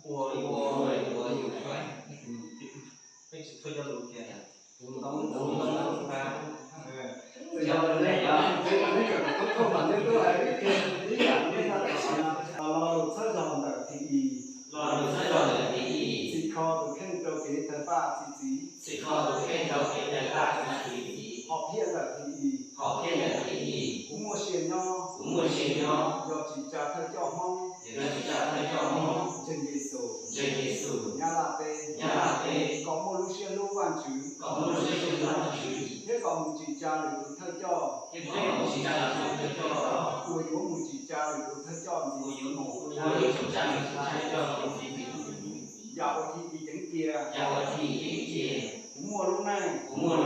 Ua yuav ua yuav yuav. Peb tsis txhua cov lus kiag. Tus ntoo tus ntoo tus ntoo. Cov lus ne yog. Los lus txhawb zog ntawm thib ib. Los lus txhawb zog ntawm thib ib. Txhim kho tus kheej rau kev tawg paj txi txiv. Txhim kho tus kheej rau kev tawg paj txi txiv. Hom phiaj ntawm thib ib. Hom phiaj ntawm thib ib. Kuv muaj sia nyob. Kuv muaj sia nyob. Yog tsis tsa thawj coj Hmoob. Yog tsis tsa thawj coj Hmoob. Ntseeg Yexus. Ntseeg Yexus. Nyab laj teb. Nyab laj teb. Kom muaj lub siab hlub Vajtswv. Kom muaj lub siab hlub Vajtswv. Thiab kom mus tsis tsa lwm tus thawj coj. Thiab kom mus tsis tsa lwm tus thawj coj. Uas yuav mus tsis tsa lwm tus thawj coj ntxiv. Uas yuav mus tsis tsa lwm tus thawj coj ntxiv. Yam uas thib ib ceev cia. Yam uas thib ib ceev cia. Kuv muaj lub neej. Kuv muaj